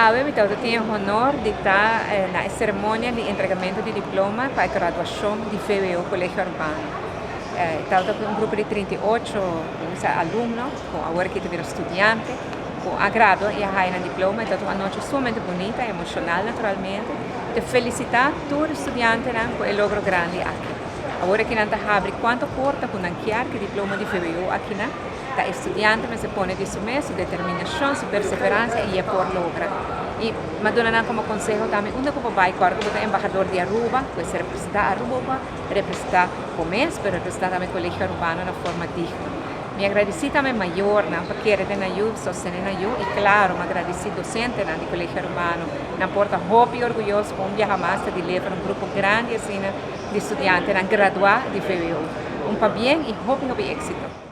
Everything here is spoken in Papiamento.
Awe mi tin e honor di ta na ceremonia di entregamento di diploma pa e graduacion di VWO Colegio Arubano. Ta un grupo di 38 alumno, cu awor aki ta studiante, cu a gradua y a haya un diploma. Ta un anochi sumamente bunita, emocional naturalmente. Di felicita tur studiantenan cu e logro grandi aki. Awor aki nan ta habri cuanto porta cu nan kier cu diploma di VWO aki nan. Ta studiante mester pone di su mes, su determinacion, su perseverancia y e por logra. Y m'a duna nan como conseho tambe, unda cu bo bay, cu ta embahador di Aruba, por representa Aruba, representa bo mes, pero representa tambe Colegio Arubano na forma digno. Mi ta gradici tambe mayornan, pa kere den nan yiu, sostene nan yiu, y claro, mi ta gradici docentenan di Colegio Arubano, nan por ta hopi orguyoso cu un biaha mas di levanta un grupo grandi asina di studiantenan gradua di VWO. Un pabien y hopi hopi exito.